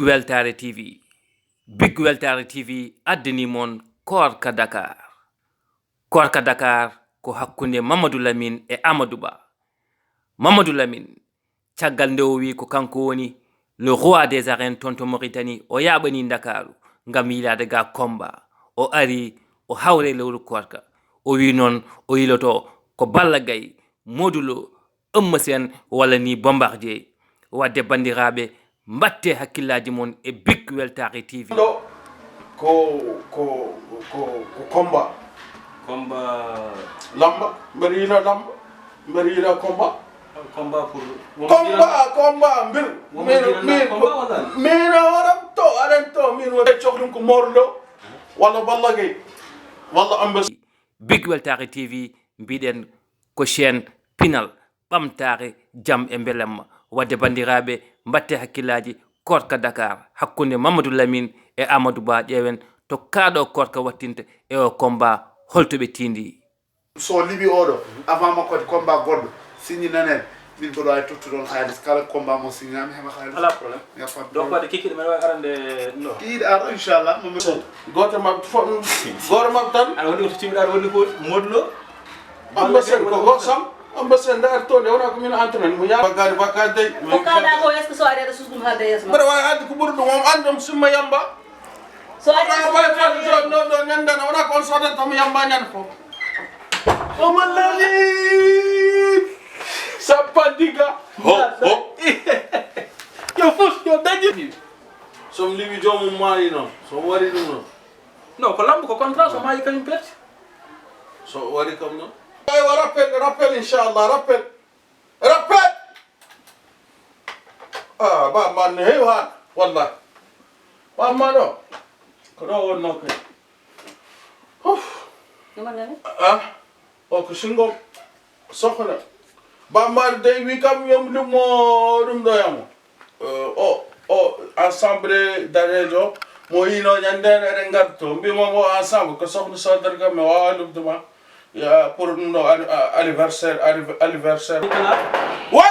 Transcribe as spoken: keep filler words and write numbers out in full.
Weltaare T V. Big Weltaare T V addani mon Koorka Dakar. Koorka Dakar ko hakkunde Mamadou Lamine e Amadou Ba. Mamadou Lamine, caggal nde o wi ko kanko woni le roi des arènes toon to Mauritanie, o yaaɓani Ndakaaru ngam yiilaade ga combat. O ari, o hawre lewru koorka. O wi noon o yiloto ko Balla Gaye, Modou Lo, Eumeu Sène walla ni Bombardier. Wadde banndiraaɓe, mbatte hakkillaaji mon e Big Weltaare T V. Ɗo ko, ko, ko, ko combat. Combat. Lamba, mbeɗa yiila lamba, mbeɗa yiila combat. Combat pour. Combat, combat, mbir. Min, min, min horam to, aɗen to, min woni cohɗum ko Modou Lo, walla Balla Gaye, walla Eumeu Sène. Big Weltaare T V, mbiɗen ko chaîne pinal, ɓamtaare, jam e mbelamma. Wadde banndiraaɓe, mbatte hakkillaaji, Koorka Dakar, hakkunde Mamadou Lamine e Amadou Ba, ƴeewen to kaaɗo Koorka wattinta e o combat, holto ɓe tindi. So liɓi oɗo, avant makko waɗi combat goɗɗo, signi nanen, min mboɗo wawi tottude on haalis. Kala combat mo signami heɓa haalis. Ala problème. Il y a pas de Donc problème. Wadde kikiɗe men wawi arande ɗo. Kikiɗe ara, inchallah. Mo men Gooto maɓɓe fo-, gooto maɓɓe tan. Aɗa woni oto cimɗa, aɗa woni ko Modou Lo. Ambassade ko gooto sam. Ambassade ndaari to nde wona ko min entraîne mo yaa. Bakkaade, bakkaade dey. Ko kaɗa ko, est-ce que so ari aɗa suusu ɗum haalde yeeso ma? Mbeɗa wawi haalde ko ɓuri ɗum, on andi ɗum simma yamba. So ari aɗa suusu ɗum haalde yeeso ma? Wona ko on sodanta mo yamba ñande fof. Omo lali. Sappa diga. Ho, ho. Yo fof, yo dañi. So mi liɓi joomum maayi noon, so mi waɗi ɗum noon. Non, ko lambo, ko contrat, so maayi kañum perti. So waɗi kam noon. Aywa, rappel, rappel, inchallah, rappel. Rappel! Ah, ba man ne heewi haan, wallahi. Ba man o, ko ɗo wonnoo kay. Huf. Ɗum wonnoo ni? Ah, o ko singom sohna. Ba Mari dey wi kam yo mi lummo ɗum ɗo yamo. Eh, o, o ensemble daneejo mo yino ñande eɗen ngarto. Mbimo mo ensemble ko sohna sodere kam mi wawa lumtuma. Ya, pour ɗum ɗo an-, a-, anniversaire, anniv-, anniversaire. Nicolas? Wa!